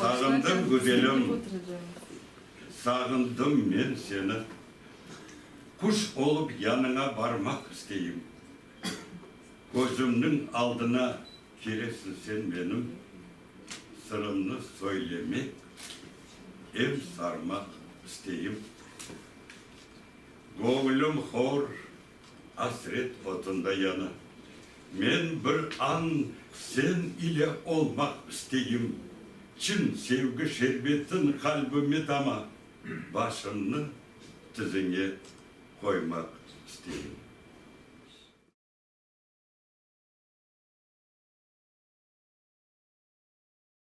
Sağındım, güzelim, sağındım men seni, Quş olıp yanıña barmaq isteyim. Közümniñ aldına kelesiñ sen menim, Sırımnı söylemek, em sarmaq isteyim. Göñlüm hor, asret otunda yana, Men bir an sen ile olmaq isteyim. Çın sevgi şerbetin qalbime tama, Başımnı tiziñe qoymaq isteyim.